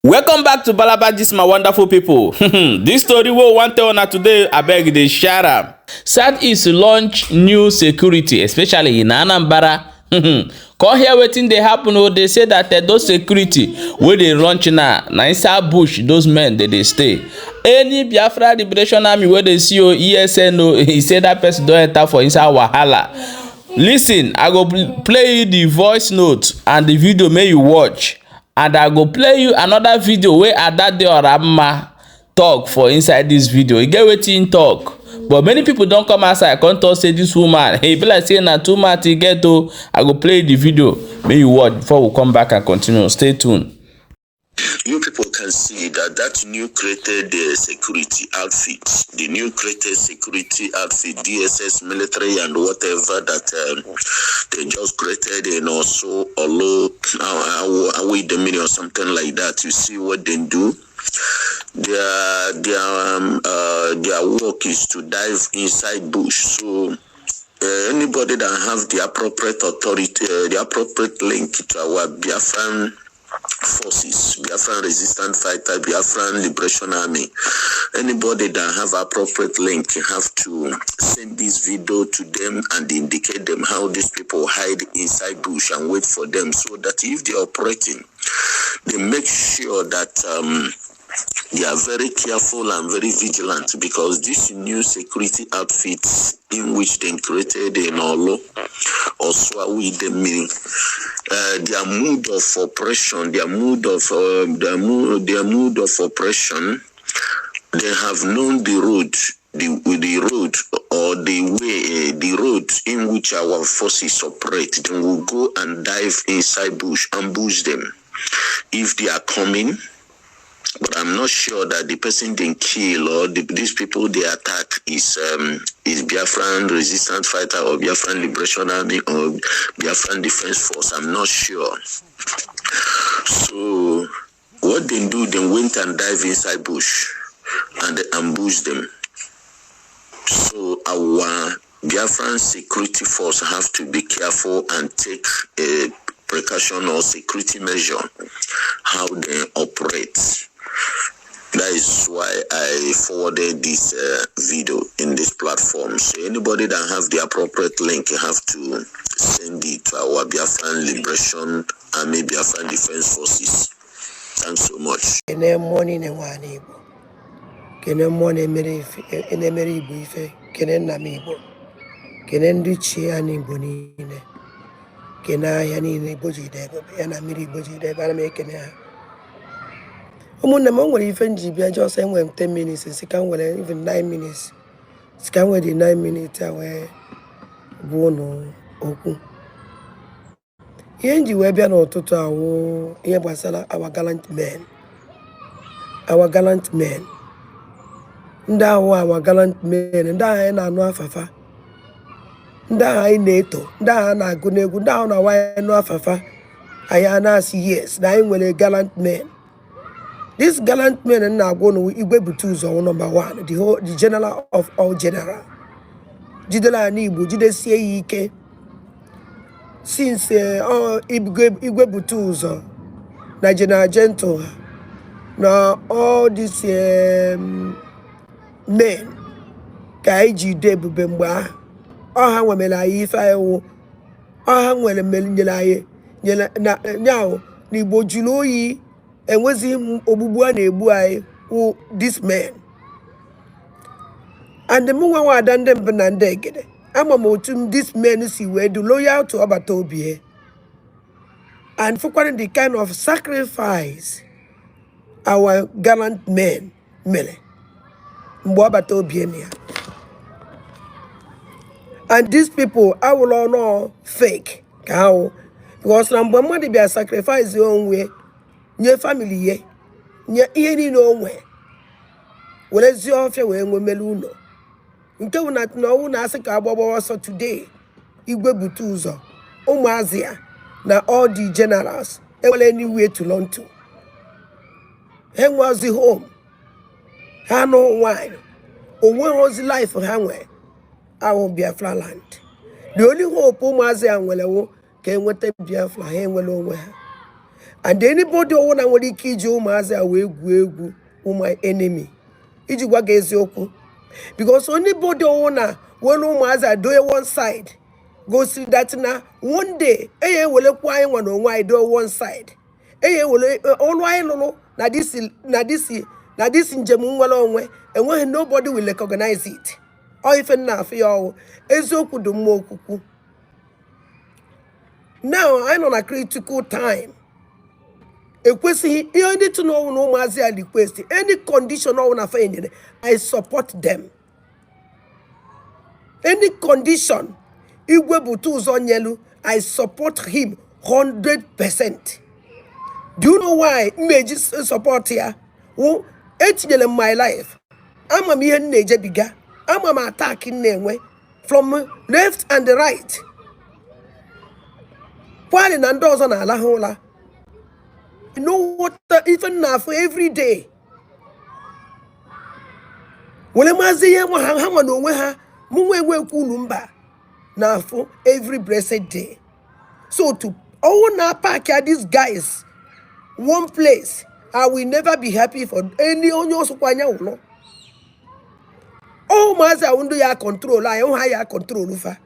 Welcome back to Balaba Gist, my wonderful people. This story wey we wan tell una today, abeg dey share am. Southeast launch new security, especially in Anambra. Come hear wetin dey happen o. Dey say that those security wey dey launch now, na inside bush those men dey dey stay. Any Biafra Liberation Army wey dey see o, ESN o, e say that person don enter for inside wahala. Listen, I go play you the voice note and the video make you watch, and I go play you another video wey Adadeoramma talk for inside this video. E get wetin im talk, but many people don come outside come talk say this woman, e be like say na too much e get o. I go play the video make you watch before we come back and continue. Stay tuned. You people can see that that new created security outfit, the new created security outfit, DSS, military, and whatever that they just created in also Olo, Dominion or something like that. You see what they do? Their work is to dive inside bush. So anybody that have the appropriate authority, the appropriate link to our Biafran forces, Biafran resistant fighter, Biafran Liberation Army, anybody that have appropriate link have to send this video to them and indicate them how these people hide inside bush and wait for them, so that if they're operating, they make sure that they are very careful and very vigilant, because this new security outfit in which they created in Olo or Swawi their mode of operation, their mode of operation, they have known the road, the road or the way, the road in which our forces operate. They will go and dive inside bush, ambush them if they are coming. But I'm not sure that the person they kill or these people they attack is Biafran resistant fighter or Biafran Liberation Army or Biafran Defense Force. I'm not sure. So what they do, they went and dive inside bush and they ambush them. So our Biafran security force have to be careful and take a precaution or security measure how they operate. That is why I forwarded this video in this platform. So anybody that have the appropriate link, you have to send it to our Biafran Liberation Army, Biafran Defense Forces. Thanks so much. Kene mmụọ niile nwe ala Igbo, kene mmụọ na-emere ife, na-emere Igbo ife, kene nna m Igbo, kene ndị chie anyị Igbo niile, kene ahịa niile Igbo jide ebube ya na mmiri Igbo jide ebe. Ana m ekene ha. Ụmụnne m, o nwere ife m ji bịa. Just enwere m 10 minutes, si ka m were even 9 minutes, si ka m were dị 9 minutes a wee gwa unu okwu. Ihe m ji wee bịa n'ụtụtụ awụ ihe gbasara our gallant men, our gallant men, ndị ahụ, our gallant men, ndị ahụ anyị na-anụ afafa, ndị ahụ anyị na-eto, ndị ahụ a na-agụ n'egwu, ndị ahụ na-awa anyị nụ afafa, anyị a na-asị yes, na anyị nwere gallant men. This gallant men m na-agwa unu, Igwe Bute Ụzọ number one, the whole, the general of all general, jidere anyị Igbo, jidesie ya ike since ọ Igwe Bute Ụzọ na General Gentle ha na all these men ka anyị ji de ebube mgbe ahụ. Ọha nwemere anyị ife anyị wụ, ọha nwere mmeri nyere anyị, nyere na nyaahụ na Igbo jụrụ oyi, enwezighị ogbugbu a na-egbu anyị wụ this men. And mụ nwa nwa ada ndị mbụ na ndị egede, ama m otu m this men si wee dị loyal to ọbata obi and fụkwara the kind of sacrifice our gallant men mere mgbe ọbata obi na ya. And these people awụrụ ọnụ fake ka ha wụ, because na mgbe mmadụ bịa sacrifice onwe nye family ya, nye ihe niile o nwe, werezie ọfịa wee nwemere ụlọ nke wụ na ọnwụ na-asị ka agbagbawa ọsọ today, Igwe Bute Ụzọ, ụmụazị ya na all the generals enwere anywhere to run to. Ha enweghịzi home, ha nụ nwanyị, onweghịzi life ha nwee ahụ Biafra land. The only hope ụmụazị ya nwere wụ ka enweta Biafra, ha enwere onwe ha. And anybody ọwụna nwere ike iji ụmụazị a wee gwuo egwu wụ my enemy, iji gwa gị eziokwu, because anybody ọwụna were ụmụazị a doye one side gosiri that na one day enye ewelekwa anyị nwa na onwe anyị doye one side, enye ewere ọrụ anyị lụrụ na this njem nwere onwe enweghị, nobody will recognize it. Ọ ife nna afụ ya ọwụ eziokwu dị mma okwukwu. Now anyị nọ na critical time. Ekwesịghị ihe ndị tụ n'ọnwụ na ụmụazị a request any condition ọnwụ na fa nyere, I support them. Any condition Igwe Bute Ụzọ nyelu, I support him 100%. Do you know why m eji support ya? Wụ etinyere m my life, ama m ihe m na-ejebiga, ama m attack m na-enwe from left and right, kwali na ndị ọzọ na-alahụ ụla. You know what ife m na-afụ every day were maazị ihe nwa ha nwa na onwe ha mụ nwa enwekwu unu mba na-afụ every blessed day. So to ọwụ na pack ya these guys one place, I will never be happy for any onye ọsọkwa anya wụlọ. Ụmụazị ahụ ndị ya control anyị, ha ya control fa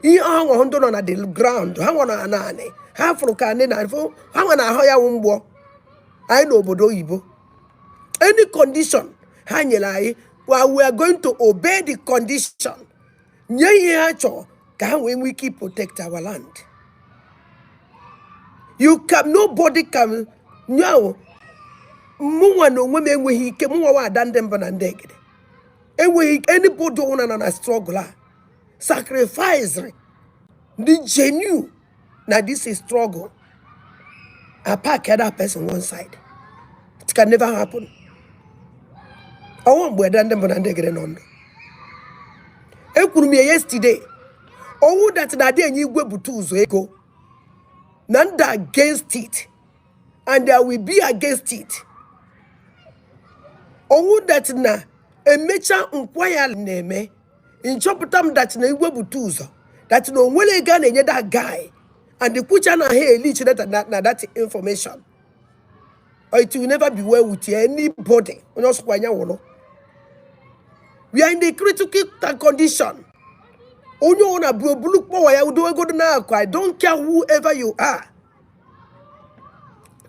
ihe ha nwa ndị nọ na the ground, ha nwa na naanị ha fụrụ ka anyị na ha nwa na ahụ ya wụ mgbọ anyị n'obodo oyibo. Any condition ha nyere anyị, we are going to obey the condition, nye ihe ha chọrọ ka ha wee nwee ike protect our land. You can, nobody can nyawo. Mụnwa na onwe m enweghị ike, mụnwa wa ada ndị mbụ na ndị egede enweghị ike. Anybody ọbụla nọ na struggle a sacrifice ndị genuine na this is struggle, I park that person one side. It can never happen. Ọnwụ mgbe ada ndị mbụ na ndị egede nọ ndụ, ekwuru m ya yesterday, ọnwụ that na adị enye Igwe Bute Ụzọ ego na ndị against it, and I will be against it. Ọnwụ that na emecha nkwa ya na-eme nchọpụta m that na Igwe Bute Ụzọ that na onwere ego a na-enye that guy and the kwucha na ha elich that na that information, or it will never be well with anybody onye ọsọkwa anya wụrụ. We are in the critical condition. Onye ọ na bụ obulu kpọwa ya udo ego dị n'akụ, I don't care whoever you are.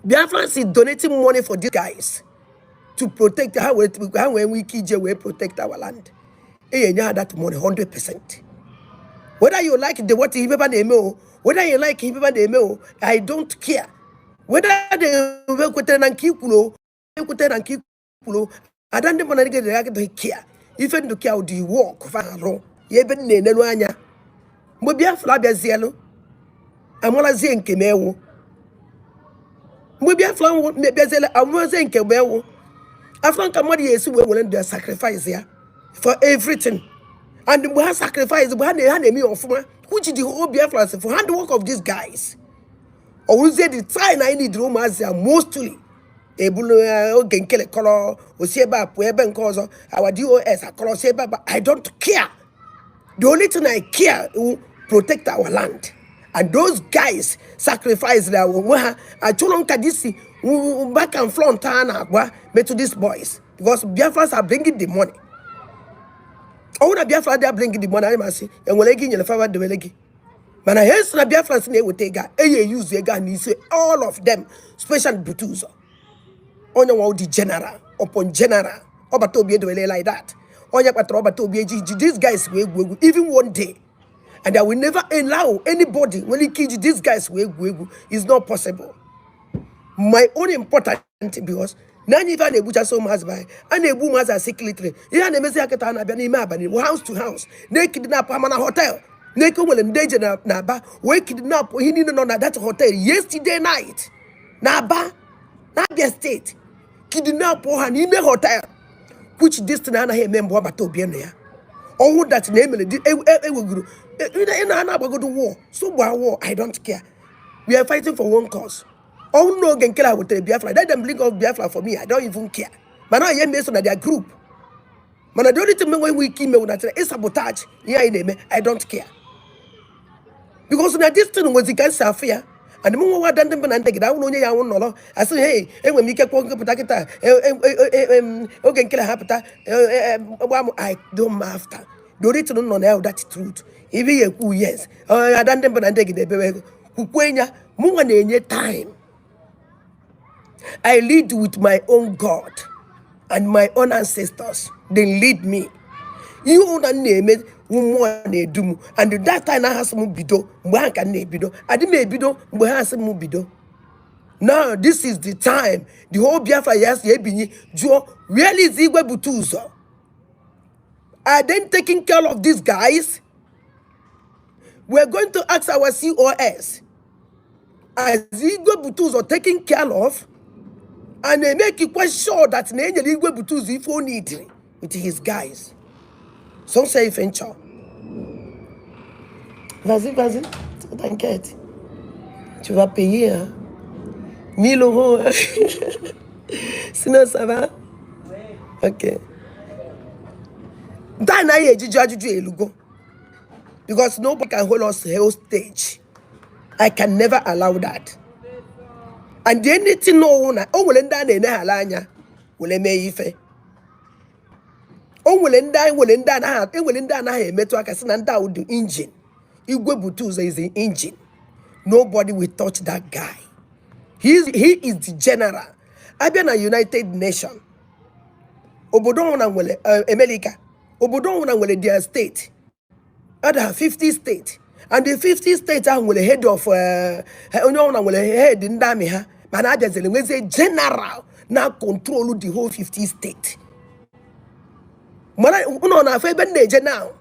Biafrans is donating money for these guys to protect ha, wee ha wee nwee ike ije wee protect our land. Enye ha that money 100%, whether you like the what ihe na-eme o, whether you like ihe na-eme o, I don't care whether they kwetere na nke ikwuru o, ekwetere na nke ikwuru o. Ada ndị mmadụ gị agaghị care. Ife ndụ kia dị work fa arụ ya ebe m na-enelu anya. Mgbe Biafra abịazielu, amarazie nke m ewu. Mgbe Biafra bịazielu, amarazie nke m ewu. Afọ nka mmadụ ya esi wee were ndụ ya sacrifice ya for everything, and mgbe ha sacrifice, mgbe ha na-eme ya ọfụma, which the whole Biafra for handwork of these guys, ọ wụrụzie the time anyị need ụmụazị a mostly ebulu ya oge nkele kọrọ osi ebe a pụọ ebe nke ọzọ, our dos akọrọ si ebe a. I don't care. The only thing I care will protect our land, and those guys sacrifice their onwe ha. Achọrọ nka this back and front ha na-agba metụ these boys, because Biafrans are bringing the money. Ọ bụrụ na Biafra dị bring the money, anyị masị enwere ego inyere fawa dewere gị, mana ha si na Biafrans na-eweta ego a eyi eyuzu ego a n'isi all of them, special Bute Ụzọ, onye nwa dị general upon general. Ọbata obi edowere like that, onye kpatara ọbata obi eji ji these guys wee egwu egwu even one day, and I will never allow anybody nwere ike iji these guys wee egwu egwu. Is not possible. My own important, because n'anya ife a na-egbuchasị ụmụazị be anyị, a na-egbu ụmụazị asị kilitiri ihe a na-emezi ha kịta. A na-abịa n'ime abalị, house to house, na-ekidnap ha, mana hotel na-eke nwere ndị eje na Aba wee kidnap ihe niile nọ na that hotel yesterday night na Aba na Abia State, kidnap ha n'ime hotel, which this thing anaghị eme mgbe ọ bata obi nọ ya. Ọnwụ that na emere ewegoro ị na na-agbagodo war, so gbaa war, I don't care. We are fighting for one cause. Ọnwụ n'oge nke a wetara Biafra, let them bring up Biafra for me. I don't even care. Mana ọ ya emeso na their group, mana the only thing enweghị ike ime wụnatara ị sabotage ihe anyị na-eme. I don't care, because na this thing nwezi ka nsi afụ ya. And mụ nwa ada ndị mbụ na ndị gide awụ na onye ya nwụ nọrọ asị, hey, enwere m ike kwuo nkepụta kịta oge nkele ha pụta gba m. I don't after the only thing nọ na ya, that truth ibe ya ekwu. Yes, ada ndị mbụ na ndị gide ebewe ego kwukwe ya. Mụ nwa na-enye time. I lead with my own God and my own ancestors. They lead me. Ihe ụra m na-eme, mmụọ na-edu m. And that time ha sị m bido, mgbe ha ka m na-ebido. Adị m ebido mgbe ha sị m bido. Now this is the time the whole Biafra ya si ebinyi jụọ, where is Igwe Bute Ụzọ? Are they taking care of these guys? We're going to ask our COS, as Igwe Bute Ụzọ taking care of and they make it quite sure that na enyere Igwe Bute Ụzọ ife o need with his guys. Some say ife nchọ. Vas-y, vas-y, t'inquiète, tu vas payer, hein. 1000 euros, hein. Sinon ça va. Okay, nta anaghị ejiji ajụjụ elugo because nobody can hold us hostage. I can never allow that. And anything ọwụ na o nwere ndị a na-eneghala anya were mee ife, o nwere ndị anyị nwere, ndị anaghị enwere, ndị anaghị emetụ aka, sị na ndị ahụ dị engine. Igwe Bute Ụzọ is the engine. Nobody will touch that guy. He is the general. Abịa na United Nation, obodo ọbụla nwere America, obodo ọbụla nwere their state. Ada 50 state, and the 50 state ahụ nwere head of onye ọbụla nwere head ndị amị ha, mana abịaziri nwezie general na control the whole 50 state. Mana ụnọ na-afọ ebe m na-eje now,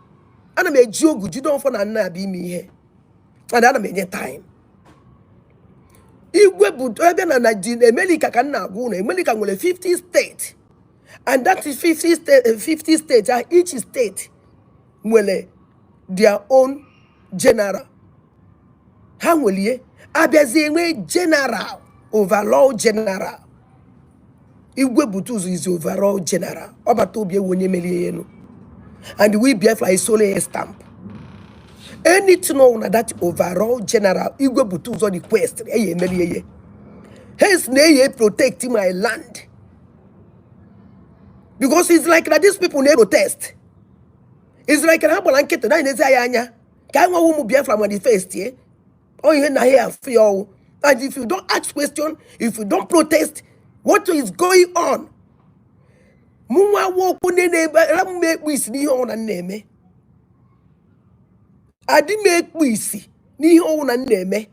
ana m eji ogu jide ọfọ na nna abịa ime ihe, and ana m enye time. Igwe bụ ebe na Naijiria, America ka m na-agwa ụnụ. America nwere 50 state, and that is 50 state, 50 state ahụ, each state nwere their own general. Ha nwelie abịazie nwee general, overall general. Igwe Bute Ụzọ is overall general. Ọbata obi ewu onye merie elu, and we Biafra is solo a stamp. Anything ọwụ na that overall general Igwe Bute Ụzọ request, eya emerie ya. Hence na eye protect my land, because it's like na these people na protest. It's like na ha gbara nkịtị na anyị anyị anya ka anyị nwewa ụmụ Biafra manifest ye ọ ihe na ya afụ ya ọwụ. And if you don't ask question, if you don't protest, what is going on? Mụ nwa okwu na-ebe m ekpu isi n'ihe ọwụ na m na-eme. Adị m ekpu isi n'ihe ọwụ na m na-eme.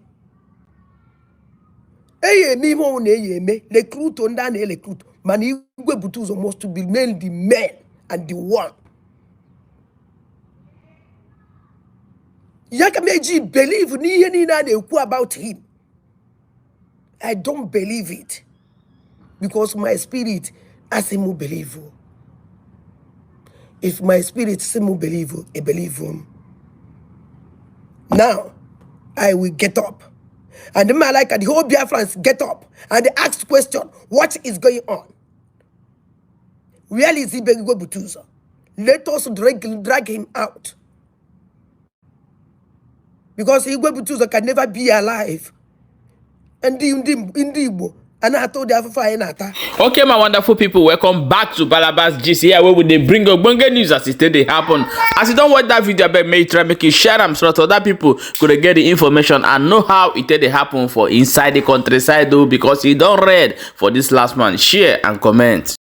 Eyi eme ihe ọwụ na eyi eme recruit ndị a na-erecruit, mana Igwe Bute Ụzọ must be men, the men and the one ya ka m eji believe n'ihe niile a na-ekwu about him. I don't believe it because my spirit asị m believe o. If my spirit sị m believe o, I believe m. Now I will get up, and the man like the whole Biafrans get up and they ask question, what is going on? Where is Igwe Bute Ụzọ? Let us drag him out, because Igwe Bute Ụzọ can never be alive. Ndị Igbo a na-ata ụdị afụfụ anyị na-ata. Okay, my wonderful people, welcome back to Balabas Gist here, where we dey bring ogbonge news as e take dey happen. As you don watch that video, abeg make you try make you share am so that other people go dey get the information and know how e take dey happen for inside the countryside o, because e don red for this last month. Share and comment.